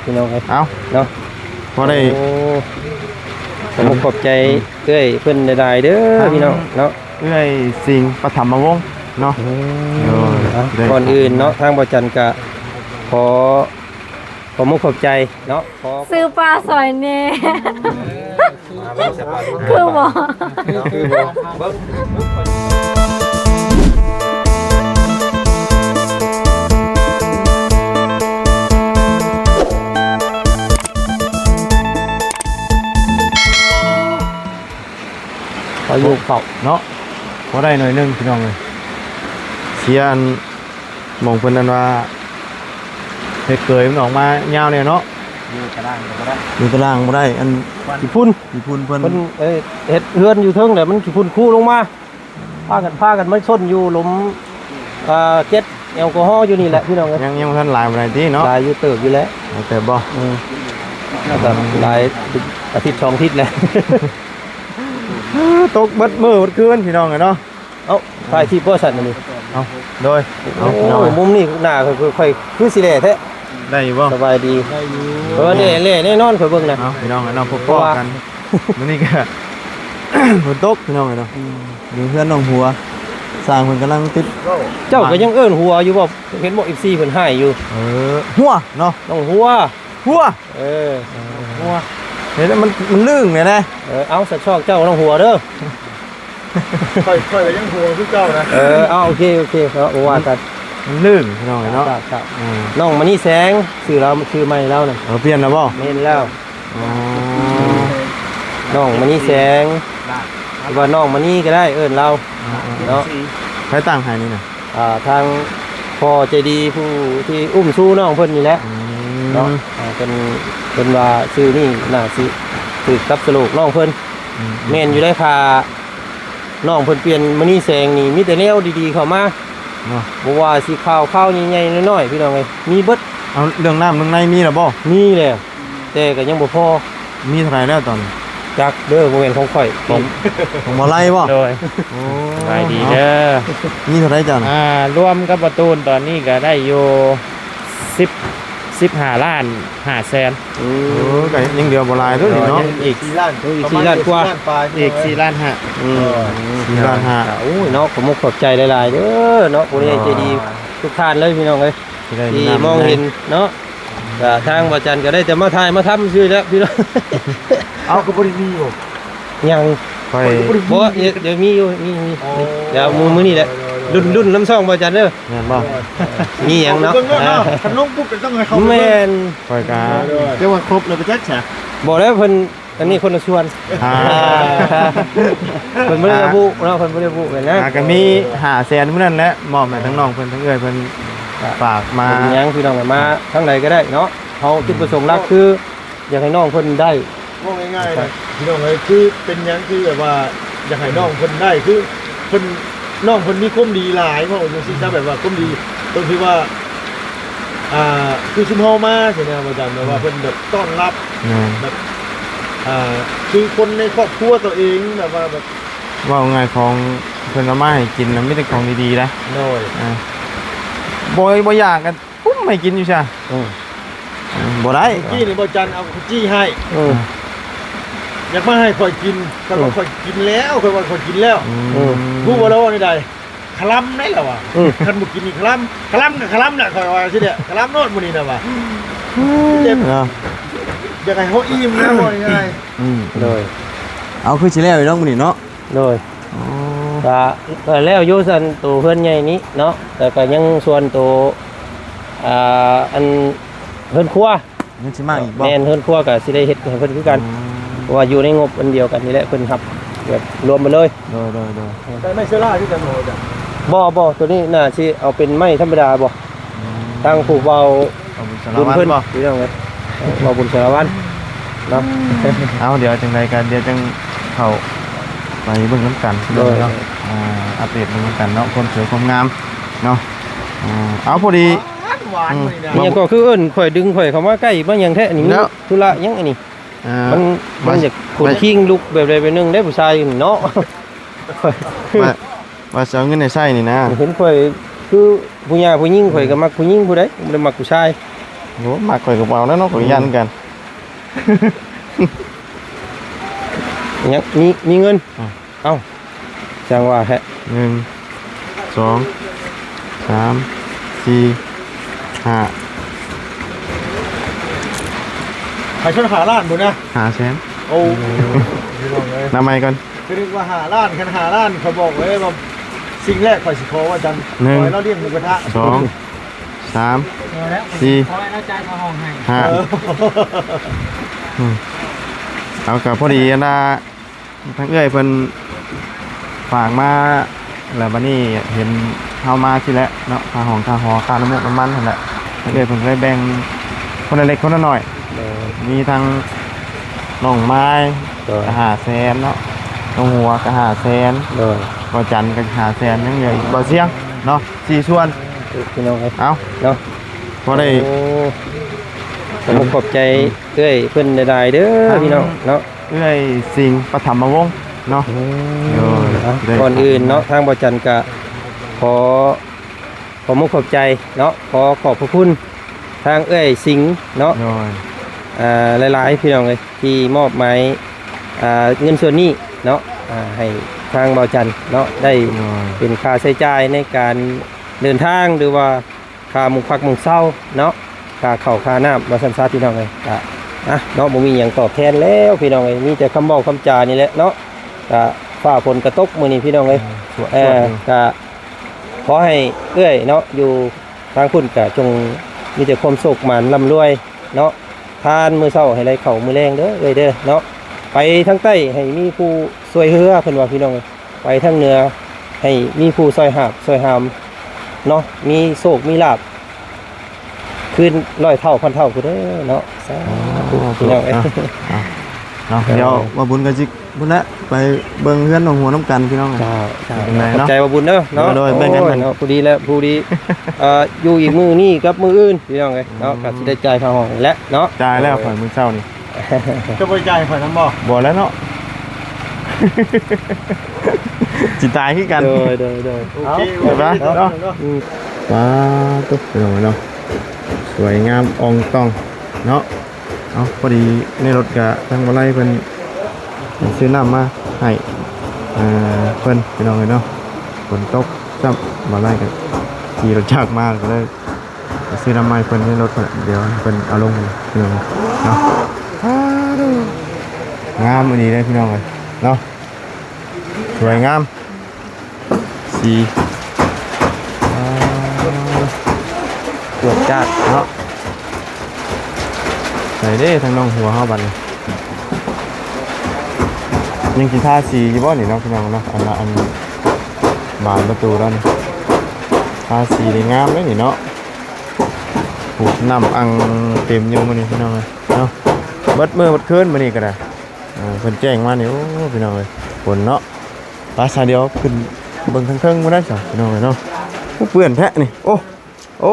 ພີ່ນ້ອງເອີຍ ເອົ້າ ເນາະ ພໍໄດ້ ໂອ້ ຂອບໃຈ ອືມ ເອື້ອຍເພິ່ນຫຼາຍໆເດີ ທາງ ພີ່ນ້ອງເນາະ ເອື້ອຍສິງປະຖຳມະວົງເນາະ ອືມ ໂດຍ ເອົ້າ ໄດ້ ກ່ອນອື່ນເນາະ ທາງບ່າວຈັນກະຂໍ ຂໍມຸກຂອບໃຈເນາະ ຂໍ ຊື້ປາຊ່ອຍແດ່ ຄືບໍ່ ຄືບໍ່ ເບິ່ງ ເຂົາຢູ່ເຂົ້າເນາະ ພໍໄດ້ໜ້ອຍໜຶ່ງພີ່ນ້ອງເອີຍ ເສຍອັນ ໝ່ອງເພິ່ນນັ້ນວ່າ ເຮັດເກີຍມັນອອກມາຍາວແດ່ເນາະ ຢູ່ຕາລາງກໍບໍ່ໄດ້ ຢູ່ຕາລາງບໍ່ໄດ້ ອັນ ຂີ້ຝຸ່ນ ຂີ້ຝຸ່ນເພິ່ນ ເພິ່ນ ເອີ ເຮັດເຮືອນຢູ່ເທິງແຫຼະ ມັນຂີ້ຝຸ່ນຄຸລົງມາ ພາກັນ ພາກັນມາຊົນຢູ່ຫຼຸມ ເອີ ເຈັດແອລກໍຮໍຢູ່ນີ້ແຫຼະພີ່ນ້ອງເອີຍ ຍັງ ຍັງບໍ່ທັນຫຼາຍປານໃດຕິເນາະ ຫຼາຍຢູ່ເຕີບຢູ່ແຫຼະ ຫຼາຍເຕີບບໍ່ ອືມ ກໍຫຼາຍອາທິດສອງອາທິດແຫຼະ ຕົກເບິດມື້ເບິດຄືນພີ່ນ້ອງເອີຍເນາະ ເອົ້າ ຖ່າຍຄລິບບໍ່ຊັ້ນອັນນີ້ ເອົ້າ ໂດຍ ເອົາ ໂອ້ຍ ພີ່ນ້ອງ ມຸມນີ້ໜ້າຂ້ອຍ ຂ້ອຍຄືຊິແຫຼແທ້ ໄດ້ຢູ່ບໍ່ ສະບາຍດີ ໄດ້ຢູ່ ເອີ ແຫຼ ແຫຼແນ່ນອນ ຂ້ອຍເບິ່ງນະ ເອົາ ພີ່ນ້ອງເນາະ ພົບພໍ້ກັນ ມື້ນີ້ກະຝົນຕົກພີ່ນ້ອງເອີຍເນາະ ອືມ ຢູ່ເຮືອນນ້ອງຫົວ ຊ່າງເພິ່ນກຳລັງຕິດ ເຈົ້າກໍຍັງເອີ້ນຫົວຢູ່ບໍ່ ເຫັນບໍ່ ເອັຟຊີເພິ່ນຮ້າຍຢູ່ ເອີ ຫົວເນາະ ນ້ອງຫົວ ຫົວ ເອີ ຫົວ ເຫັນແລ້ວມັນ ມັນລຶ້ງແດ່ນະ ເອີ ເອົາ ສັດຊອກເຈົ້ານ້ອງຫົວເດີ ຂ້ອຍ ຂ້ອຍກໍຍັງຫົວຄືເກົ່ານະ ເອີ ເອົາ ໂອເຄ ໂອເຄ ເນາະ ບໍ່ວ່າກັນ ມັນລຶ້ງພີ່ນ້ອງເນາະ ຄັບ ຄັບ ອືມ ນ້ອງມະນີແສງ ຊື່ລາວ ຊື່ໃໝ່ລາວນະ ເອີ ປ່ຽນແລ້ວບໍ່ ແມ່ນແລ້ວ ອໍ ນ້ອງມະນີແສງ ຫຼືວ່ານ້ອງມະນີກໍໄດ້ ເອີ້ນລາວ ເນາະ ໃຜຕັ້ງໃຫ້ນີ້ນະ ອ່າ ທາງພໍ່ໃຈດີຜູ້ທີ່ອຸ້ມຊູນ້ອງເພິ່ນນີ້ແຫຼະ ອືມ ເນາະ ອ່າ ເພິ່ນ ເພິ່ນວ່າຊື່ນີ້ໜ້າຊິຖືກກັບສະໂຫຼກນ້ອງເພິ່ນ ອືມ ແມ່ນຢູ່ໄດ໋ ຖ້ານ້ອງເພິ່ນປ່ຽນມະນີແສງນີ້ ມີແຕ່ແນວດີໆເຂົ້າມາ ເນາະ ບໍ່ວ່າຊິຂ່າວ ຂ່າວໃຫຍ່ໆ ນ້ອຍໆ ພີ່ນ້ອງເອີຍ ມີເບິດ ເອົາ ເລື່ອງນ້ຳເລື່ອງໃນມີແລ້ວບໍ່ ມີແລ້ວ ແຕ່ກໍຍັງບໍ່ພໍ ມີເທົ່າໃດແລ້ວຕອນນີ້ ຈັກເດີ ບໍ່ແມ່ນຂອງຂ້ອຍ ຂອງ ຂອງບໍ່ໄລ່ບໍ່ ໂດຍ ໂອ້ ສະບາຍດີເດີ ມີເທົ່າໃດເຈົ້ານະ ອ່າ ລວມກັບປະຕູນຕອນນີ້ກໍໄດ້ຢູ່ສິບ ສິບຫ້າລ້ານຫ້າແສນ ອືມ ໂອ້ ກໍຍັງເຫຼືອບໍ່ຫຼາຍເດີນີ້ເນາະ ຍັງອີກສີ່ລ້ານ ອີກສີ່ລ້ານກວ່າ ປະມານສີ່ລ້ານປາຍ ອີກສີ່ລ້ານຫ້າ ອືມ ເອີ ສີ່ລ້ານຫ້າ ໂອ້ຍເນາະ ຂໍມຸກຂອບໃຈຫຼາຍໆເດີເນາະ ຜູ້ໃຫຍ່ໃຈດີທຸກທ່ານເລີຍ ພີ່ນ້ອງເອີຍ ທີ່ມອງເຫັນເນາະ ກໍທາງບ່າວຈັນກໍໄດ້ແຕ່ມາຖ່າຍມາທຳຊື່ແຫຼະພີ່ນ້ອງ ເອົ້າ ກໍບໍ່ໄດ້ມີບໍ່ ຍັງ ຂ້ອຍ ບໍ່ ດຽວມີຢູ່ ມີ ມີ ອໍ ດຽວມື້ ມື້ນີ້ແຫຼະ ໂດຍ ໂດຍ ລຸ້ນ ລຸ້ນນຳຊ່ອງບ່າວຈັນເດີ ແມ່ນບໍ່ ມີຫຍັງເນາະ ເບິ່ງເນາະ ຄັນລົງປຸບກໍຕ້ອງໃຫ້ເຂົາ ແມ່ນ ຂ້ອຍກະ ໂດຍ ແຕ່ວ່າຄົບແລ້ວໄປຈັກຊະ ບໍ່ແລ້ວເພິ່ນ ອັນນີ້ຄົນລະສ່ວນ ອ່າ ເພິ່ນບໍ່ໄດ້ລະບຸເນາະ ເພິ່ນບໍ່ໄດ້ລະບຸແມ່ນນະ ອ່າ ກໍມີຫ້າແສນມື້ນັ້ນແຫຼະ ມອບໃຫ້ທັງນ້ອງເພິ່ນ ທັງເອື້ອຍເພິ່ນ ຝາກມາ ເປັນຫຍັງພີ່ນ້ອງ ມາທາງໃດກໍໄດ້ເນາະ ເຮົາຈຸດປະສົງຫຼັກຄື ຢາກໃຫ້ນ້ອງເພິ່ນໄດ້ ເວົ້າງ່າຍໆນະ ພີ່ນ້ອງເອີຍ ຄືເປັນຫຍັງຄືແບບວ່າຢາກໃຫ້ນ້ອງເພິ່ນໄດ້ ຄືເພິ່ນ ນ້ອງເພິ່ນມີຄວາມດີຫຼາຍ ເວົ້າຈັ່ງຊີ້ຊະ ແບບວ່າຄວາມດີ ຕົງທີ່ວ່າ ອ່າ ຄືຊຸມເຮົາມາຊີ້ນະ ວ່າຈັ່ງ ແບບວ່າເພິ່ນແບບຕ້ອນຮັບ ແມ່ນ ແບບ ອ່າ ຄືຄົນໃນຄອບຄົວຕົວເອງ ແບບວ່າແບບ ເວົ້າງ່າຍ ຂອງເພິ່ນເອົາມາໃຫ້ກິນນະ ມີແຕ່ຂອງດີໆນະ ໂດຍ ອ່າ ບໍ່ ບໍ່ຢາກກໍ ປຸ້ມໃຫ້ກິນຢູ່ຊະ ອືມ ອືມ ບໍ່ໄດ້ ເມື່ອກີ້ນີ້ບ່າວຈັນເອົາເຂົ້າຈີ່ໃຫ້ ອືມ ຢາກມາໃຫ້ຂ້ອຍກິນ ຂ້ອຍວ່າ ອືມ ຂ້ອຍກິນແລ້ວ ຂ້ອຍວ່າຂ້ອຍກິນແລ້ວ ອືມ ອືມ ຮູ້ບໍ່ລະວ່າແນວໃດ ຄະລຳໄດ໋ລະວ່າ ອືມ ຄັນບໍ່ກິນນີ້ຄະລຳ ຄະລຳກໍຄະລຳແຫຼະ ຂ້ອຍວ່າຊີ້ແຫຼະ ຄະລຳໂລດມື້ນີ້ນະວ່າ ອືມ ເນາະ ຢາກໃຫ້ເຮົາອີ່ມນະ ເວົ້າງ່າຍໆ ອືມ ໂດຍ ເອົາ ຄືຊິແລ້ວຢູ່ດອກມື້ນີ້ເນາະ ໂດຍ ອໍ ກະ ກະແລ້ວຢູ່ຊັ້ນ ໂຕເຮືອນໃຫຍ່ນີ້ເນາະ ແຕ່ກະຍັງສ່ວນໂຕ ອ່າ ອັນເຮືອນຄົວ ຍັງຊິມາອີກບໍ່? ແມ່ນ ເຮືອນຄົວກະຊິໄດ້ເຮັດໃຫ້ເພິ່ນຄືກັນ ອືມ ເພາະວ່າຢູ່ໃນງົບອັນດຽວກັນນີ້ແຫຼະ ເພິ່ນຮັບແບບລວມໄປເລີຍ ໂດຍ ໂດຍ ໂດຍ ໃຊ້ໄມ້ເຊື້ອລາຄືກັນບໍ່? ບໍ່ ບໍ່ ໂຕນີ້ໜ້າຊິເອົາເປັນໄມ້ທຳມະດາບໍ່? ອືມ ທາງຜູ້ເວົ້າ ເອົາບຸນສາລະວັນບໍ່? ພີ່ນ້ອງເອີຍ ເວົ້າບຸນສາລະວັນເນາະ ເອົາ ດຽວຈັ່ງໃດກໍດຽວຈັ່ງເຂົ້າໄປເບິ່ງນຳກັນ ໂດຍ ເນາະ ອ່າ ອັບເດດເບິ່ງນຳກັນເນາະ ຄວາມສວຍຄວາມງາມເນາະ ອ່າ ເອົາ ພໍດີ ຫວານ ອືມ ມື້ນີ້ນະ ອີ່ຫຍັງກໍຄືເອີ້ນຂ້ອຍ ດຶງຂ້ອຍເຂົ້າມາໃກ້ມາຫຍັງແທ້ນີ້ ມີທຸລະຫຍັງອັນນີ້? ອ່າ ມັນ ມັນຢາກຂົນຄີງລຸກແບບໃດແບບໜຶ່ງເດ້ ຜູ້ຊາຍນີ້ເນາະ ວ່າ ວ່າຊິເອົາເງິນໃຫ້ໃຊ້ນີ້ນະ ເຫັນຂ້ອຍຄືຜູ້ຍ່າຜູ້ຍິງ ຂ້ອຍກໍມັກຜູ້ຍິງຜູ້ໃດ ບໍ່ໄດ້ມັກຜູ້ຊາຍ ໂອ້ ມັກຂ້ອຍກໍເອົາແລ້ວເນາະ ຂ້ອຍຢ້ານຄືກັນ. ຍັງມີ ມີເງິນ. ອືມ ເອົ້າ ຈັ່ງວ່າແທ້. ໜຶ່ງ ສອງ ສາມ ສີ່ ຫ້າ ໃຫ້ຊະນະຫ້າລ້ານພຸ້ນນະ. ຫ້າແສນ. ໂອ້ ພີ່ນ້ອງເອີຍ ນຳໃໝ່ກ່ອນ. ຄືນຶກວ່າຫ້າລ້ານ ຄັນຫ້າລ້ານ ຂ້ອຍບອກເລີຍວ່າ ສິ່ງແລກຂ້ອຍຊິຂໍວ່າຈັ່ງ ໜຶ່ງ ຂໍໃຫ້ລາວລ້ຽງໝູກະທະ. ສອງ ສາມ ສີ່ ຂໍໃຫ້ລາວຈ່າຍຄ່າຫ້ອງໃຫ້ ຫ້າ. ເອີ ອືມ ເອົາ ກໍພໍດີອັນນ່າ ທາງເອື້ອຍເພິ່ນຝາກມາ ແລ້ວບັດນີ້ເຫັນເຮົາມາຊີ້ແຫຼະເນາະ ຄ່າຫ້ອງຄ່າຫໍ ຄ່ານ້ຳມັນ ນ້ຳມັນຫັ້ນແຫຼະ ທາງເອື້ອຍເພິ່ນກໍເລີຍແບ່ງຄົນລະເລັກຄົນລະໜ້ອຍ. ໂດຍ ມີທັງນ້ອງມາຍ ໂດຍ ກໍຫ້າແສນເນາະ ນ້ອງຫົວກໍຫ້າແສນ. ໂດຍ ບ່າວຈັນກໍຫ້າແສນ ຍັງເຫຼືອອີກບ່າວຊຽງເນາະ ສີ່ສ່ວນ. ພີ່ນ້ອງເອີຍ ເອົາເນາະ ພໍໄດ້ ໂອ້ ຂອບໃຈເອື້ອຍເພິ່ນຫຼາຍໆເດີ ທາງ ພີ່ນ້ອງເນາະ. ເອື້ອຍສິງປະຖຳມະວົງເນາະ. ອືມ ໂດຍ ເອົາ ໄດ້ ກ່ອນອື່ນເນາະ ທາງບ່າວຈັນກະຂໍ ຂໍມຸກຂອບໃຈເນາະ ຂໍຂອບພະຄຸນທາງເອື້ອຍສິງເນາະ. ໂດຍ ອ່າ ຫຼາຍໆ ພີ່ນ້ອງເອີຍ ທີ່ມອບໝາຍ ອ່າ ເງິນສ່ວນນີ້ເນາະ ອ່າ ໃຫ້ທາງບ່າວຈັນເນາະ ໄດ້ ໂດຍ ເປັນຄ່າໃຊ້ຈ່າຍໃນການເດີນທາງ ຫຼືວ່າ ຄ່າໝູກພັກໝູກເຊົາເນາະ ຄ່າເຂົ້າຄ່ານ້ຳ ວ່າຊັ້ນຊະ ພີ່ນ້ອງເອີຍ. ກະ ອ່ະ ເນາະ ບໍ່ມີຫຍັງຕອບແທນແລ້ວ ພີ່ນ້ອງເອີຍ ມີແຕ່ຄຳເວົ້າຄຳຈານີ້ແຫຼະເນາະ. ກະ ຟ້າຝົນກະຕົກມື້ນີ້ ພີ່ນ້ອງເອີຍ. ເອີ ກະຂໍໃຫ້ເອື້ອຍເນາະ ຢູ່ທາງພຸ້ນກະຈົ່ງມີແຕ່ຄວາມໂຊກໝານລ່ຳລວຍເນາະ. ທານມື້ເຊົ້າໃຫ້ໄດ້ເຂົ້າມື້ແລງເດີເອື້ອຍເດີເນາະ. ໄປທາງໃຕ້ໃຫ້ມີຜູ້ຊ່ວຍເຮືອ ເພິ່ນວ່າ ພີ່ນ້ອງເອີຍ. ໄປທາງເໜືອໃຫ້ມີຜູ້ຊ່ອຍຫາບຊ່ອຍຫາມເນາະ ມີໂຊກມີລາບຄືນຮ້ອຍເທົ່າພັນເທົ່າພຸ້ນເດີເນາະ. ສາທຸ ພີ່ນ້ອງເອີຍ ເນາະ. ດຽວບ່າວບຸນກໍຊິພຸ້ນແຫຼະ ໄປເບິ່ງເຮືອນນ້ອງຫົວນຳກັນ ພີ່ນ້ອງເອີຍ. ເຈົ້າ ເຈົ້າ ເປັນໃດເນາະ ຂອບໃຈບ່າວບຸນເດີເນາະ. ໂດຍ ແບ່ງກັນເນາະ ພໍດີແລ້ວ ພໍດີ ເອີ ຢູ່ອີກມື້ນີ້ກັບມື້ອື່ນ ພີ່ນ້ອງເອີຍເນາະ. ອືມ ກໍຊິໄດ້ຈ່າຍຄ່າຫ້ອງນີ້ແຫຼະເນາະ. ຈ່າຍແລ້ວຂ້ອຍມື້ເຊົ້ານີ້. ຈະບໍ່ຈ່າຍໃຫ້ຂ້ອຍນຳບໍ່? ບໍ່ແລ້ວເນາະ ຊິຕາຍຄືກັນ. ໂດຍ ໂດຍ ໂດຍ ໂອເຄ ບາຍບາຍເນາະ. ອືມ ປາດໂທ້ ພີ່ນ້ອງເອີຍເນາະ ສວຍງາມອ່ອງຕ່ອງເນາະ. ເອົາ ພໍດີໃນລົດກະທາງບ່າວໄລເພິ່ນຊື້ນ້ຳມາໃຫ້ ເອີ ເພິ່ນ ພີ່ນ້ອງເອີຍເນາະ. ຝົນຕົກຊ້ຳ ບ່າວໄລກໍຂີ່ລົດຈັກມາ ກໍເລີຍ ໄປຊື້ນ້ຳໃໝ່ເພິ່ນໃນລົດ ດຽວເພິ່ນເອົາລົງເນາະ. ອ້າ ງາມອີ່ຫຼີເດ້ພີ່ນ້ອງເອີຍເນາະ ສວຍງາມ ສີ ອ້າ ຈວດຈາດເນາະ. ໃສເດ້ທາງນ້ອງຫົວເຮົາບັດນີ້ ຍັງຊິທາສີຢູ່ບໍ່ນີ້ເນາະ ພີ່ນ້ອງເນາະ? ອັນລະອັນ ບານປະຕູລະນີ້ ທາສີໄດ້ງາມເດ້ນີ້ເນາະ. ໂອ້ ນ້ຳອັ່ງເຕັມຢູ່ມື້ນີ້ພີ່ນ້ອງເອີຍເນາະ ເບິດມື້ເບິດຄືນມື້ນີ້ກໍໄດ້. ເອີ ເພິ່ນແຈ້ງມານີ້ ໂອ້ ພີ່ນ້ອງເອີຍ ຝົນເນາະ. ໄປຊະ ດຽວຂຶ້ນເບິ່ງເທິງໆ ບໍ່ໄດ້ຊະ ພີ່ນ້ອງເອີຍເນາະ. ໂອ້ ເປື້ອນແທ້ນີ້ ໂອ້ ໂອ້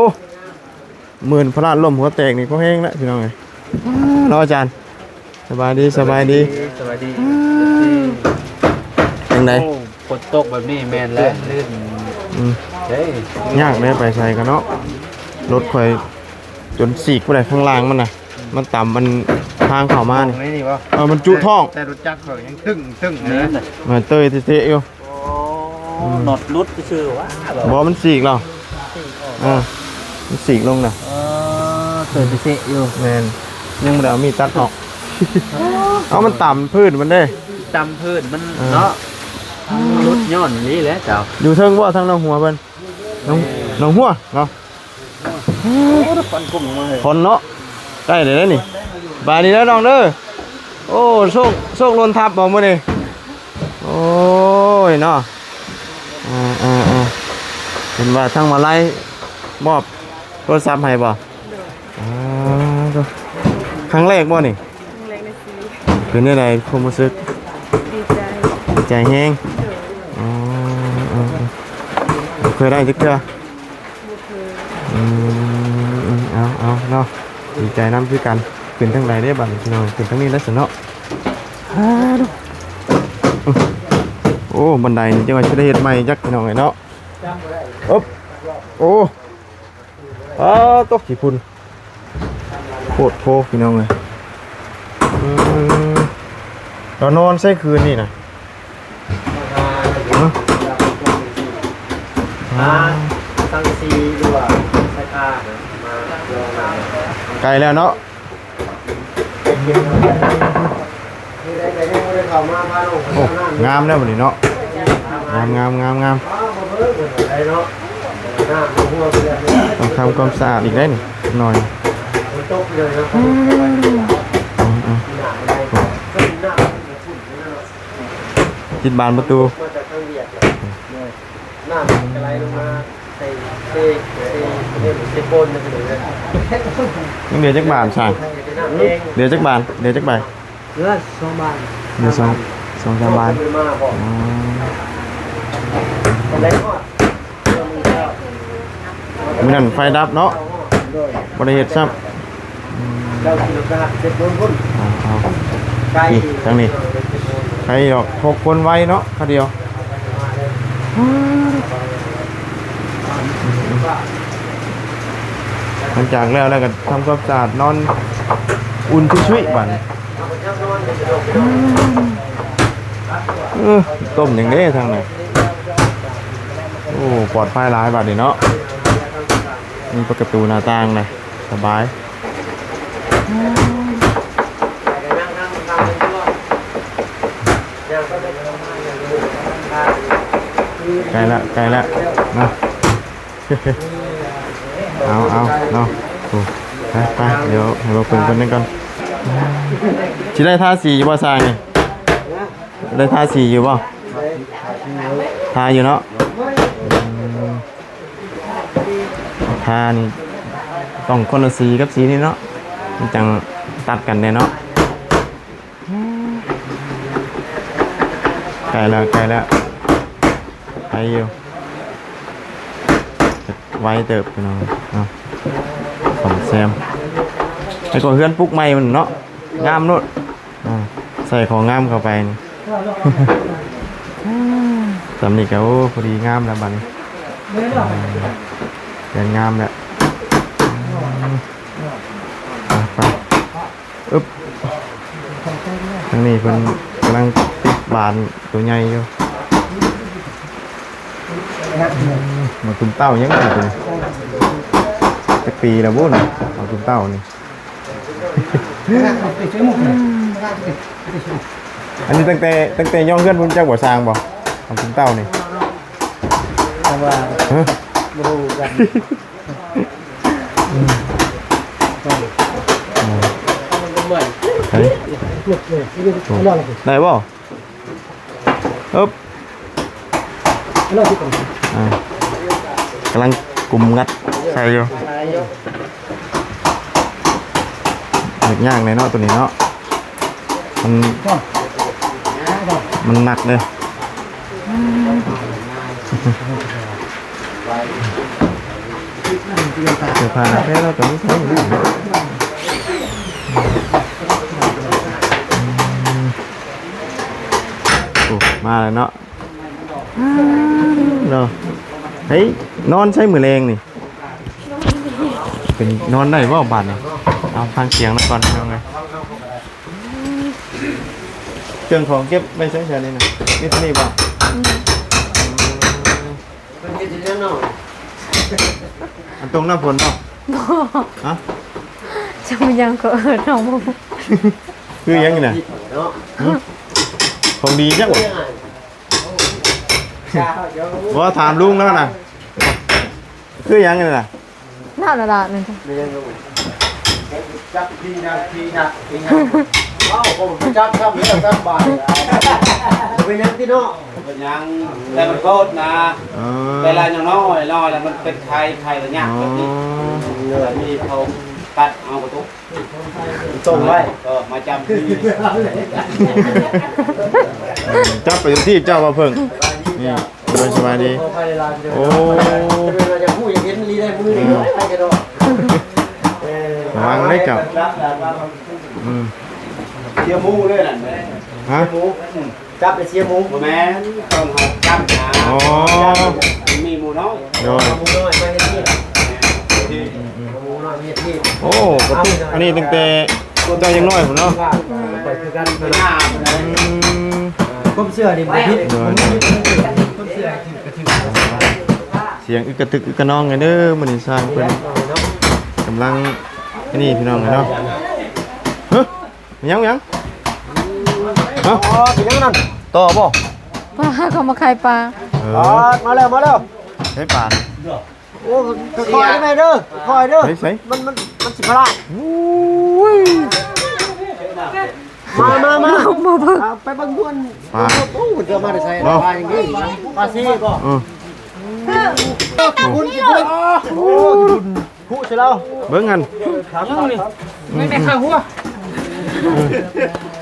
ໝື່ນພະລາດລົ້ມຫົວແຕກນີ້ພໍແຮງແລ້ວ ພີ່ນ້ອງເອີຍ. ເນາະອາຈານ ສະບາຍດີ ສະບາຍດີ ສະບາຍດີ. ຈັ່ງໃດ? ໂອ້ ຝົນຕົກແບບນີ້ແມ່ນແລ້ວ ລື່ນ. ອືມ ເດ້ ຍາກເດ້ໄປໃສກັນເນາະ. ລົດຂ້ອຍຈົນສີກບໍ່ໄດ້ ຂ້າງລ່າງມັນນະ ມັນຕຳມັນທາງເຂົ້າມານີ້. ນີ້ບໍ່? ເອີ ມັນຈຸທ້ອງ ແຕ່ ແຕ່ລົດຈັກຂ້ອຍຍັງຕຶ້ງໆ ເລີຍ ມັນເຕີຍເຕະໆຢູ່. ໂອ້ ອືມ ນັອດຫຼຸດຊື່ໆ ຫວາ. ບໍ່ ມັນສີກແລ້ວ ເອີ ມັນສີກລົງນະ. ເອີ ເຕີຍເຕະໆຢູ່. ແມ່ນ ຍັງບໍ່ໄດ້ເອົາມີດຕັດອອກ. ເອົາ ມັນຕຳພື້ນມັນເດ້ ຕຳພື້ນມັນ ເອີ ເນາະ. ຫຼຸດຍ້ອນນີ້ແຫຼະເຈົ້າ. ຢູ່ເທິງບໍ່ ທາງນ້ອງຫົວເພິ່ນ? ນ້ອງ ນ້ອງຫົວເນາະ. ໂອ້ ຄວັນກຸ້ງມາເລີຍ ຄວັນເນາະ. ໃກ້ແລ້ວນີ້ ບາຍດີເດີນ້ອງເດີ. ໂອ້ ໂຊກ ໂຊກຫຼົ່ນທັບບໍ່ມື້ນີ້? ໂອ້ຍເນາະ ເອີໆໆ ເຫັນວ່າທາງມະໄລມອບໂທລະສັບໃຫ້ບໍ່? ໂດຍ ອ່າ ຄັ້ງແລກບໍ່ນີ້? ຄັ້ງແລກໃນຊີວິດ. ເປັນຈັ່ງໃດຄວາມຮູ້ສຶກ? ດີໃຈ ດີໃຈແຮງ. ໂດຍ ອໍ ເອີໆ ບໍ່ເຄີຍໄດ້ຈັກເທື່ອ. ບໍ່ເຄີຍ. ອືມ ເອົາ ເອົາເນາະ ດີໃຈນຳຄືກັນ. ຂຶ້ນທາງໃດເດ້ບັດນີ້ພີ່ນ້ອງ? ຂຶ້ນທາງນີ້ແຫຼະຊັ້ນເນາະ. ໂອ້ ບັນໄດນີ້ຈັ່ງວ່າຊິໄດ້ເຮັດໃໝ່ຈັກພີ່ນ້ອງເອີຍເນາະ. ໂອ້ ອາ ຕົກຂີ້ຝຸ່ນ. ໂພດໂພ ພີ່ນ້ອງເອີຍ. ອືມ ລາວນອນໃສຄືນນີ້ນະ? ຮະ? ຫາສັງກະສີ ຫຼືວ່າຊາຍຄາມາລອງ. ໃກ້ແລ້ວເນາະ. ໂອ້ ງາມແລ້ວບັດນີ້ເນາະ. ງາມໆໆໆ. ຕ້ອງທຳຄວາມສະອາດອີກໄດ໋ນີ້ ໜ້ອຍ. ອືມ ອືມ ອືມ. ຕິດບານປະຕູ. ນ້ຳມັນກະໄຫຼລົງມາໃສ່ເຊ ໃສ່ໂຄນ. ຍັງເຫຼືອຈັກບານຊ່າງ? ເຫຼືອຈັກບານ? ເຫຼືອຈັກໃບ? ເຫຼືອສອງບານ. ເຫຼືອສອງ ສອງສາມບານ. ອໍ ມື້ນັ້ນໄຟດັບເນາະ. ບໍ່ໄດ້ເຮັດຊ້ຳ. ເຈົ້າຂີ່ລົດໄປຮັບເຊັດໂດນພຸ້ນ. ເອົາ ເອົາ ໄກ ນີ້ ທາງນີ້ ໄກດອກ ຫົກຄົນໄວເນາະ ຄາດຽວ. ຫຼັງຈາກແລ້ວ ແລ້ວກໍທຳຄວາມສະອາດ ນອນອຸ່ນຊຸຍໆ ບາດນີ້. ເອີ ຕົ້ມຫຍັງເດ້ທາງນັ້ນ? ໂອ້ ປອດໄພຫຼາຍບາດນີ້ເນາະ. ມີປະຕູໜ້າຕ່າງນະ ສະບາຍ. ໃກ້ລະ ໃກ້ລະ ມາ. ເອົາ ເອົາ ເອົາ. ໂອ້ ໄປ ໄປ ດຽວໃຫ້ເຮົາເບິ່ງເພິ່ນກ່ອນ. ຊິໄດ້ທາສີຢູ່ບໍ່ຊ່າງນີ້? ໄດ້ທາສີຢູ່ບໍ່? ທາຢູ່ເນາະ. ອືມ ທານີ້ຕ້ອງຄົນລະສີກັບສີນີ້ເນາະ ມັນຈັ່ງຕັດກັນແດ່ເນາະ. ໃກ້ແລ້ວ ໃກ້ແລ້ວ ໄປຢູ່ ໄວເຕີບພີ່ນ້ອງເນາະ. ສ້ອມແຊມ ແລ້ວກໍເຮືອນປຸກໃໝ່ມັນເນາະ ງາມໂລດ. ອ່າ ໃສ່ຂອງງາມເຂົ້າໄປນີ້. ສ່ຳນີ້ກໍ ໂອ້ ພໍດີງາມແລ້ວບັດນີ້. ເຮືອນງາມແລ້ວ. ໄປ ອຶບ ທາງນີ້ເພິ່ນກຳລັງຕິດບານໂຕໃຫຍ່ຢູ່. ໝາກຕຸ່ມເຕົ້າຍັງບໍ່ເປັນ ຈັກປີແລ້ວບໍ່ນີ້ ໝາກຕຸ່ມເຕົ້ານີ້. ອັນນີ້ຕັ້ງແຕ່ ຕັ້ງແຕ່ຍ້ອງເຮືອນພຸ້ນຈັກບໍ່ ຊ່າງບໍ່ ໝາກຕຸ່ມເຕົ້ານີ້? ແຕ່ວ່າ ຮະ? ບໍ່ຮູ້ກັນ. ໄດ້ບໍ່? ອຶບ ອ່າ ກຳລັງກຸມງັດໃສ່ຢູ່. ຍາກແນ່ເນາະ ໂຕນີ້ເນາະ ມັນ ມັນໜັກເດ້. ເສື້ອຜ້າໜັກແທ້ ລາວກໍມີໃຊ້ຢູ່. ໂອ້ ມາແລ້ວເນາະ ເນາະ. ເຮີ້ຍ ນອນໃສມື້ແລງນີ້? ເປັນ ນອນໄດ້ບໍ່ບາດນີ້? ເອົາ ຟັງສຽງນຳກ່ອນ ພີ່ນ້ອງເອີຍ. ເຄື່ອງຂອງເກັບໄວ້ໃສແຖວນີ້ນະ? ມີເທົ່ານີ້ບໍ່? ອືມ ເພິ່ນເຮັດຢູ່ທາງນອກ. ອັນຕົງນ້ຳຝົນບໍ່? ບໍ່. ຮະ? ຈະມາຍັງກໍເອີ້ນເຮົາບໍ່ຮູ້. ຄືຫຍັງນີ້ນະ? ເນາະ ຂອງດີຈັກບໍ່? ບໍ່ ຖາມລຸງແລ້ວນະ. ຄືຫຍັງນີ້ນະ? ນັ້ນລະ ນັ້ນ ຈັບພີນະ ພີນະ ພີນະ. ເອົ້າ ບໍ່ໄປຈັບຊ້ຳແລ້ວ ຈັບບາດ. ເປັນຫຍັງຕິເນາະ? ເປັນຫຍັງ? ແຕ່ມັນໂພດນະ. ເອີ ເວລາຍັງນ້ອຍໆ ແລ້ວມັນເປັນໄຂ້ ໄຂ້ລະຍະແບບນີ້. ອໍ ແລ້ວມີເຂົາຕັດເອົາກະຕຸກ ຕົງໄວ້ ເອີ ມາຈຳທີ່ ຈັບໄປທີ່ເຈົ້າວ່າເພິ່ງ. ນີ້ ໂດຍ ສະບາຍດີ. ໂອ້ ຢາກຮູ້ຢາກເຫັນອີ່ຫຼີໄດ໋ ມື້ນີ້ ໄປກັນດອກ. ເອີ ລະວັງເດີເຈົ້າ. ອືມ ເສຍໝູເລີຍນັ້ນ. ຮະ? ເສຍໝູ. ຈັບໄປເສຍໝູ. ບໍ່ແມ່ນ ຕ້ອງເຮົາຈັບນະ. ອໍ ມີໝູນ້ອຍ. ໂດຍ ໝູນ້ອຍມາເຮັດນີ້. ອືມໆ. ໂອ້ ກະຕຸກ ອັນນີ້ຕັ້ງແຕ່ເຈົ້າຍັງນ້ອຍພຸ້ນເນາະ. ອືມ ຄວາມເຊື່ອນີ້ບໍ່ຜິດ. ໂດຍ ຄວາມເຊື່ອຖືກກະຖືກ. ສຽງອຶກກະທຶກອຶກກະນອງເດີ ມື້ນີ້ຊ່າງເພິ່ນກຳລັງ ອັນນີ້ພີ່ນ້ອງເນາະ. ຫຶ ຫຍັງ ຫຍັງ? ຮະ ອໍ ເປັນຫຍັງນັ້ນ? ຕໍ່ບໍ່? ປາ ເຂົາມາຂາຍປາ. ເອີ ມາແລ້ວ ມາແລ້ວ. ໃສປາ? ໂອ້ ຄ່ອຍໆເດີແມ່ເດີ ຄ່ອຍໆເດີ. ໃສ ໃສ? ມັນ ມັນ ມັນຊິພະລາດ. ໂອ້ຍ ມາ ມາ ມາ ມາເບິ່ງ ເອົາໄປເບິ່ງດ່ວນ. ປາ ໂອ້ ເພິ່ນເອົາມາແຕ່ໃສ? ເນາະ ປາຫຍັງນີ້? ປາຊີບໍ່? ເອີ ໂອ້ ໂອ້ ໂອ້ ໃສ່ລາວ ເບິ່ງຫັ້ນ ຖາມເຮົານີ້ ແມ່ນແມ່ຂ້າຫົວ.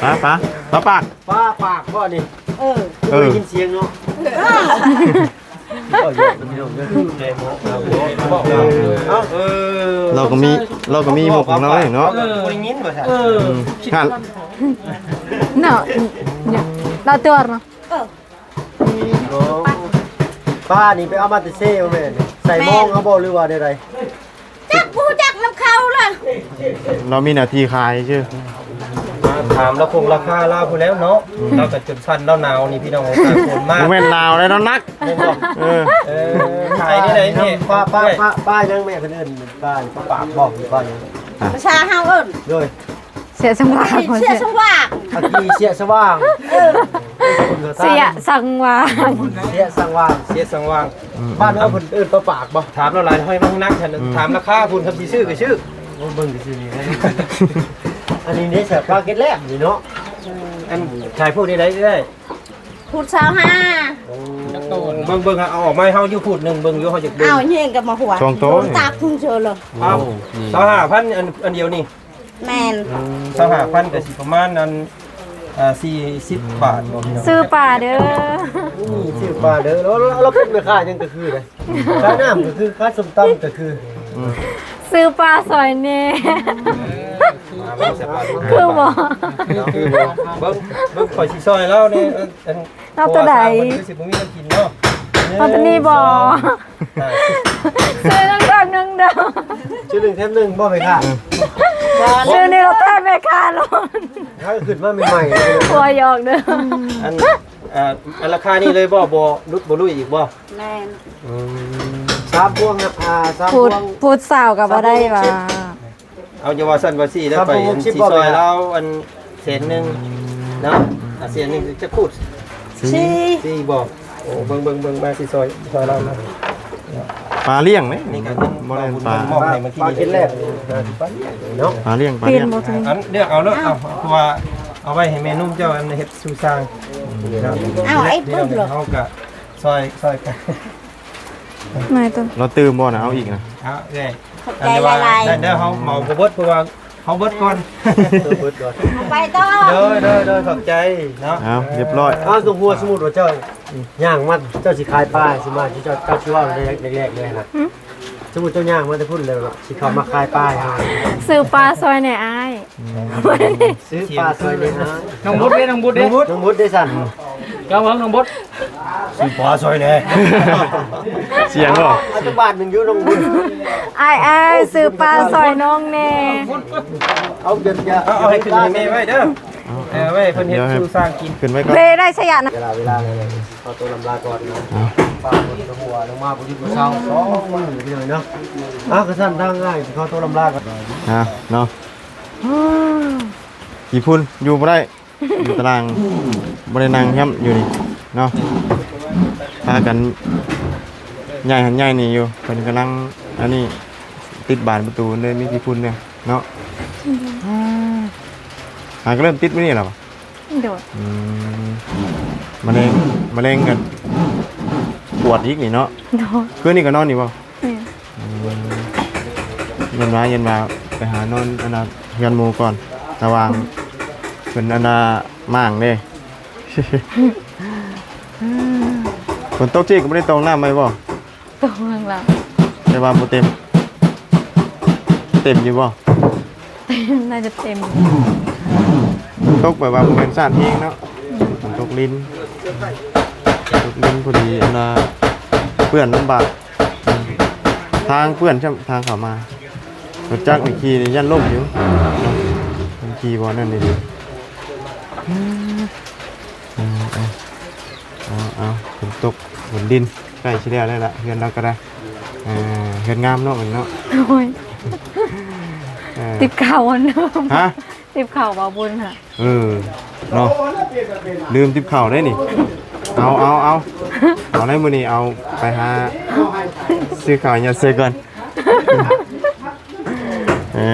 ປາ ປາ ປາປາກ ປາປາກບໍ່ນີ້? ເອີ ເອີ ໄດ້ຍິນສຽງເນາະ. ເອີ ລາວກໍມີ ລາວກໍມີມຸກຂອງລາວເອງເນາະ. ເອີ ບໍ່ໄດ້ຍິນວ່າຊັ້ນ. ເອີ ອືມ ນັ້ນ ເນາະ ລາວຕົວເນາະ. ເອີ ໂອ້ ປານີ້ໄປເອົາມາແຕ່ເຊບໍ່ແມ່ນ? ໃສ່ມອງເອົາບໍ່ ຫຼືວ່າແນວໃດ? ຈັກ ບໍ່ຮູ້ຈັກນຳເຂົາລະ. ລາວມີໜ້າທີ່ຂາຍຊື່. ມາຖາມລາຄົງລາຄາລາວພຸ້ນແລ້ວເນາະ. ອືມ ລາວກໍຈົນສັ່ນ ລາວໜາວນີ້ພີ່ນ້ອງເອີຍ. ຕາກຝົນມາ ບໍ່ແມ່ນໜາວແລ້ວເນາະ ໜັກ. ແມ່ນບໍ່? ເອີ ເອີ ຂາຍແນວໃດແມ່? ປາ ປາ ປາ ປາຫຍັງແມ່? ເພິ່ນເອີ້ນປາ ປາປາກບໍ່ ຫຼືປາຫຍັງ? ພາສາເຮົາເອີ້ນ ໂດຍ ເສຍສັງວາງ ເສຍສັງວາງ ອາກີເສຍສະຫວ່າງ. ເອີ ເສຍສັງວາງ ເສຍສັງວາງ ເສຍສັງວາງ. ອືມ ບ້ານເຮົາເພິ່ນເອີ້ນປາປາກບໍ່? ຖາມລາວຫຼາຍ ຫ້ອຍມານັກຫັ້ນ. ອືມ ຖາມລາຄາພຸ້ນ ຄັນຊິຊື້ກໍຊື້. ໂອ້ ເບິ່ງຊື່ໆນີ້ ອັນນີ້ເດ້ ແຊບປາເກັດແລ້ວນີ້ເນາະ. ອັນຂາຍພູດນີ້ໄດ້ເອື້ອຍ? ພູດຊາວຫ້າ. ໂອ້ ເບິ່ງໆ ເອົາອອກມາໃຫ້ເຮົາຢູ່ພູດໜຶ່ງເບິ່ງຢູ່ ເຮົາຢາກເບິ່ງ. ອ້າວ ແຮງກັບມາຫົວ ສອງໂຕ ຕາກພຸ້ນເຊີເລີຍ. ອ້າວ ໂອ້ ຊາວຫ້າພັນ ອັນ ອັນດຽວນີ້. ແມ່ນ ອືມ ຊາວຫ້າພັນ ກໍຊິປະມານອັນ ອ່າ ສີ່ສິບບາດບໍ່ພີ່ນ້ອງ? ຊື້ປາເດີ ອືມ ຊື້ປາເດີ. ລາວ ລາວ ລາວເປັນແມ່ຄ້າຫຍັງກໍຄືເດ້ ຂາຍນ້ຳກໍຄື ຂາຍສົ້ມຕຳກໍຄື. ອືມ ຊື້ປາຊ່ອຍແດ່ ຄືບໍ່? ຄືບໍ່? ເບິ່ງ ເບິ່ງ ຂ້ອຍຊິຊ່ອຍລາວແດ່. ອັນ ລາວໂຕໃດ? ເພາະວ່າຊາວຄົນຄືຊິບໍ່ມີແນວກິນເນາະ. ເອົາໂຕນີ້ບໍ່? ໜຶ່ງ ສອງ ຫ້າ ສິບ ຊື້ໜຶ່ງແຖມໜຶ່ງເດີ. ຊື້ໜຶ່ງແຖມໜຶ່ງບໍ່ແມ່ຄ້າ? ຊື້ນີ້ລະແຖມແມ່ຄ້າໂລດ. ຖ້າຂຶ້ນມາໃໝ່ໆ ຫົວຫຍອກເດີ. ອັນ ເອີ ອັນລາຄານີ້ເລີຍບໍ່? ບໍ່ຫຼຸດບໍ່ລຸຍອີກບໍ່? ແມ່ນ ອືມ ສາມພວງນະ ອ່າ ສາມພວງ ພູດຊາວກໍບໍ່ໄດ້ວ່າ. ເອົາ ຢ່າວ່າຊັ້ນວ່າຊີ້ແລ້ວ ໄປອັນຊິຊ່ອຍລາວອັນແສນໜຶ່ງເນາະ. ອືມ ອ່າ ແສນໜຶ່ງຈັກພູດ? ສີ່ ສີ່ບໍ່? ໂອ້ ເບິ່ງໆໆ ມາຊິຊ່ອຍ ຊ່ອຍລາວນະ. ປາລ້ຽງເດ້ ນີ້ກໍຍັງບໍ່ໄດ້ປາ ມອບໃຫ້ເມື່ອກີ້ນີ້ ປາກິນແລ້ວເນາະ. ປາລ້ຽງ ປາລ້ຽງ ອັນເລືອກເອົາເນາະ. ເອົາ ເອົາ ເພາະວ່າເອົາໄວ້ໃຫ້ແມ່ນຸ່ມເຈົ້າ ອັນເຮັດສູ່ຊ່າງເນາະ. ເອົາ ໄອ້ເບິ່ງເນາະ ເຮົາກໍຊ່ອຍ ຊ່ອຍກັນ. ນາຍຕົວ ລາວຕື່ມບໍ່ນະ? ເອົາອີກນະ. ເອົາເອີຍ ຂອບໃຈຫຼາຍໆ. ໄດ້ເດີ ເຮົາເໝົາບໍ່ເບິດ ເພາະວ່າເຮົາເບິດກ່ອນ ເຮົາເບິດກ່ອນ. ໄປຕໍ່ ໂດຍ ໂດຍ ໂດຍ ຂອບໃຈເນາະ. ເອົາ ຮຽບຮ້ອຍ. ເອົາ ສົມມຸດວ່າເຈົ້າຍ່າງມາ ເຈົ້າຊິຂາຍປາ ຊິມາ ເຈົ້າ ເຈົ້າຊິເວົ້າແລກໆເລີຍນະ. ຫືມ ສົມມຸດເຈົ້າຍ່າງມາແຕ່ພຸ້ນແລ້ວ ຊິເຂົ້າມາຂາຍປາໃຫ້ເຮົາ ຊື້ປາຊ່ອຍແດ່ອ້າຍ. ອືມ ຊື້ປາຊ່ອຍແດ່ນະ. ນ້ອງບຸດເດ້ ນ້ອງບຸດເດ້ ນ້ອງບຸດເດ້ຊັ້ນ. ເຈົ້າເບິ່ງນ້ອງບຸດ ຊື້ປາຊ່ອຍແດ່. ສຽງບໍ່? ເອົາຈັກບາດໜຶ່ງຢູ່ນ້ອງບຸດ. ອ້າຍໆ ຊື້ປາຊ່ອຍນ້ອງແດ່. ເອົາ ເອົາ ເອົາໃຫ້ຂຶ້ນໃຫ້ແມ່ໄວ້ເດີ. ເອີ ໄວ້ເພິ່ນເຮັດສູ່ຊ່າງກິນ ຂຶ້ນໄວ້ກ່ອນ. ເພໄດ້ຊະຍະນະ. ເວລາ ເວລາ ຂໍຕົວລຳລາກ່ອນເນາະ. ຟ້າຝົນກໍຫົວລົງມາບໍ່ຢຸດບໍ່ເຊົາ ສອງມື້ພີ່ນ້ອງເນາະ. ເອົາ ກະຊັ້ນທາງອ້າຍຂໍຕົວລຳລາກ່ອນ. ເອົາເນາະ. ຂີ້ຝຸ່ນຢູ່ບໍ່ໄດ້ ຢູ່ຕາລາງ ບໍ່ໄດ້ນັ່ງແຮມຢູ່ນີ້ເນາະ. ພາກັນຍ້າຍຫັ້ນຍ້າຍນີ້ຢູ່ ເພິ່ນກຳລັງອັນນີ້ ຕິດບານປະຕູເລີຍ ມີຂີ້ຝຸ່ນແດ່ເນາະ. ຫາກໍເລີ່ມຕິດມື້ນີ້ແລ້ວ. ໂດຍ. ອືມ ມະເຮັງ ມະເຮັງກໍປວດອີກນີ້ເນາະ. ໂດຍ. ຄືນນີ້ກໍນອນນີ້ບໍ່? ແມ່ນ. ອືມ ເຢັນວ່າ ເຢັນວ່າໄປຫານອນອັນນ່າເຮືອນໝູ່ກ່ອນ ລະຫວ່າງເພິ່ນອັນນ່າມ້າງເດ້. ຝົນຕົກຈິກກໍບໍ່ໄດ້ຕົກນ້ຳໃໝ່ບໍ່? ຕົກຂ້າງຫຼັງ ແຕ່ວ່າບໍ່ເຕັມ. ເຕັມຢູ່ບໍ່? ເຕັມ ໜ້າຈະເຕັມຢູ່. ຕົກແບບວ່າບໍ່ແມ່ນສາດເອງເນາະ. ອືມ ຝົນຕົກລິນ ຕົກລິນພໍດີ ອັນນ່າເປື້ອນລຳບາກ. ທາງເປື້ອນຊ້ຳ ທາງເຂົ້າມາ. ໄປ ລົດຈັກນີ້ຂີ່ນີ້ຢ້ານລົ້ມຢູ່ເນາະ ມັນຂີ່ບໍ່ນັ້ນນີ້ ເອີ ເອົາ ເອົາ ເອົາ ຝົນຕົກ ຝົນດິນ ໃກ້ຊິແລ້ວແລ້ວລະ ເຮືອນລາວກໍໄດ້ ເອີ ເຮືອນງາມເນາະ ເນາະ ໂອ້ຍ ເອີ ຕິບເຂົ້າຫັ້ນ ຮະ? ຕິບເຂົ້າບໍ່ບຸນຫະ ເອີ ເນາະ ລືມຕິບເຂົ້າໄດ້ນີ້ ເອົາ ເອົາ ເອົາ ເອົາໄດ້ມື້ນີ້ ເອົາໄປຫາຊື້ເຂົ້າຫຍັດໃສ່ກ່ອນ ເອີ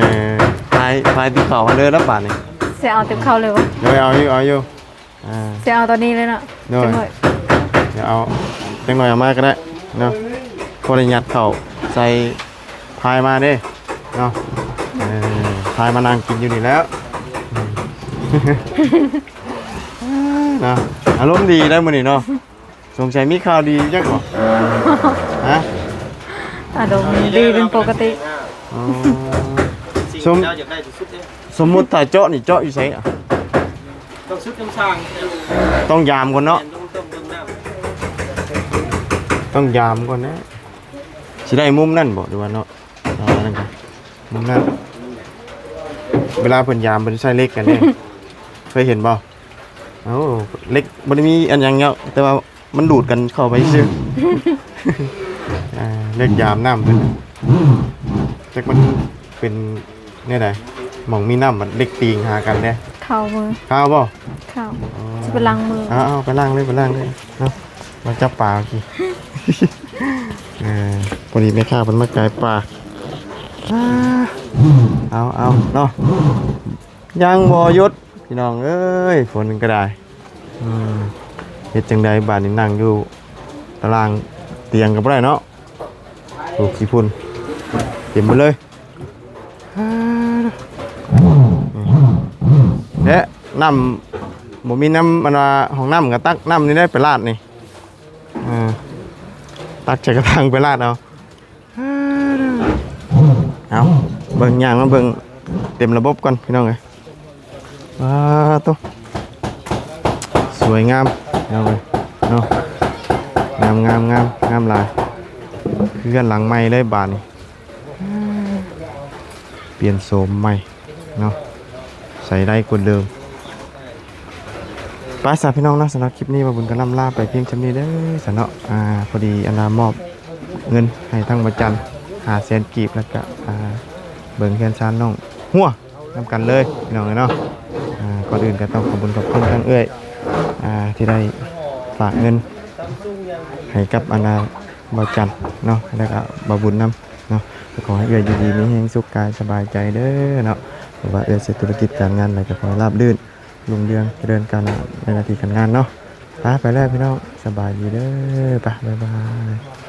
ພາຍ ພາຍຕິບເຂົ້າມາເລີຍລະບາດນີ້ ຊິເອົາຕິບເຂົ້າເລີຍບໍ່? ໂດຍ ເອົາຢູ່ ເອົາຢູ່ ອ່າ ຊິເອົາຕອນນີ້ເລີຍເນາະ ໂດຍ ຈັກໜ້ອຍ ດຽວເອົາ ຈັກໜ້ອຍເອົາມາກໍໄດ້ເນາະ ພໍໄດ້ຍັດເຂົ້າໃສ່ພາຍມາເດ້ເນາະ ເອີ ພາຍມານັ່ງກິນຢູ່ນີ້ແລ້ວ ເນາະ ອາລົມດີໄດ໋ມື້ນີ້ເນາະ ສົງໄສມີຂ່າວດີຈັກບໍ່? ຮະ? ອາລົມດີເປັນປົກກະຕິ ອໍ ສົມ ເຈົ້າຢາກໄດ້ສຸດໆເດ້ ສົມມຸດຖ້າເຈາະນີ້ເຈາະຢູ່ໃສອະ? ຕ້ອງສຸດນຳຊ່າງ ຕ້ອງຢາມກ່ອນເນາະ ແມ່ນ ຕ້ອງ ຕ້ອງເບິ່ງນ້ຳ ຕ້ອງຢາມກ່ອນນະ ຊິໄດ້ມຸມນັ້ນບໍ່ ຫຼືວ່າເນາະ? ເອົາອັນນັ້ນກ່ອນ ມຸມນັ້ນ ເວລາເພິ່ນຢາມເພິ່ນໃຊ້ເຫຼັກກັນເດ້ ເຄີຍເຫັນບໍ່? ເອົາ ເຫຼັກບໍ່ໄດ້ມີອັນຫຍັງເນາະ ແຕ່ວ່າ ມັນດູດກັນເຂົ້າໄປຊື່ ອ່າ ເຫຼັກຢາມນ້ຳເພິ່ນ ຈັກມັນເປັນແນວໃດ ໝ່ອງມີນ້ຳບັດເຫຼັກຕີງຫາກັນເດ້ ເຂົ້າມື ເຂົ້າບໍ່? ເຂົ້າ ອໍ ຊິໄປລ້າງມື ເອົາ ເອົາ ໄປລ້າງເລີຍ ໄປລ້າງເລີຍ ເອົາ ມາຈັບປາກີ້ ເອີ ພໍດີແມ່ຄ້າເພິ່ນມາຂາຍປາ ອ່າ ເອົາ ເອົາ ເນາະ ຍັງບໍ່ຢຸດ ພີ່ນ້ອງເອີຍ ຝົນກໍໄດ້ ອືມ ເຮັດຈັ່ງໃດບາດນີ້ ນັ່ງຢູ່ຕາລ່າງຕຽງກໍບໍ່ໄດ້ເນາະ ໂອ້ ຂີ້ຝຸ່ນເຕັມໝົດເລີຍ ແລະ ນ້ຳ ບໍ່ມີນ້ຳ ອັນວ່າ ຫ້ອງນ້ຳກໍຕັກນ້ຳນີ້ໄດ້ໄປລາດນີ້ ເອີ ຕັກໃສ່ກະຖາງໄປລາດເອົາ. ເອົາ ເບິ່ງ ຍ່າງມາເບິ່ງເຕັມລະບົບກ່ອນພີ່ນ້ອງເອີຍ. ວ້າໂຕ ສວຍງາມພີ່ນ້ອງເອີຍເນາະ. ງາມ ງາມ ງາມ ງາມຫຼາຍ. ເຮືອນຫຼັງໃໝ່ເລີຍບາດນີ້. ປ່ຽນໂສມໃໝ່ເນາະ. ໃຊ້ໄດ້ກວ່າເດີມ. ໄປຊະພີ່ນ້ອງເນາະ, ສຳລັບຄລິບນີ້ບ່າວບຸນກໍລ່ຳລາໄປພຽງສ່ຳນີ້ເດີຊະເນາະ. ອ່າ ພໍດີອັນນາມອບເງິນໃຫ້ທາງບ່າວຈັນຫ້າແສນກີບ ແລ້ວກະ ອ່າ ເບິ່ງເຮືອນຊານນ້ອງຫົວນຳກັນເລີຍພີ່ນ້ອງເອີຍເນາະ. ອ່າ ກ່ອນອື່ນກໍຕ້ອງຂອບບຸນຂອບຄຸນທາງເອື້ອຍ ອ່າ ທີ່ໄດ້ຝາກເງິນໃຫ້ກັບອັນນາບ່າວຈັນເນາະ ແລ້ວກະບ່າວບຸນນຳ ເນາະ. ກໍຂໍໃຫ້ເອື້ອຍຢູ່ດີມີແຮງ ສຸກກາຍສະບາຍໃຈເດີເນາະ. ບໍ່ວ່າເອື້ອຍເຮັດທຸລະກິດການງານໃດ ກໍຂໍໃຫ້ລາບລື່ນ ຮຸ່ງເຮືອງ ຈະເລີນກ້າວໜ້າໃນໜ້າທີ່ການງານເນາະ. ໄປ ໄປແລ້ວພີ່ນ້ອງ ສະບາຍດີເດີ. ໄປ ບາຍບາຍ.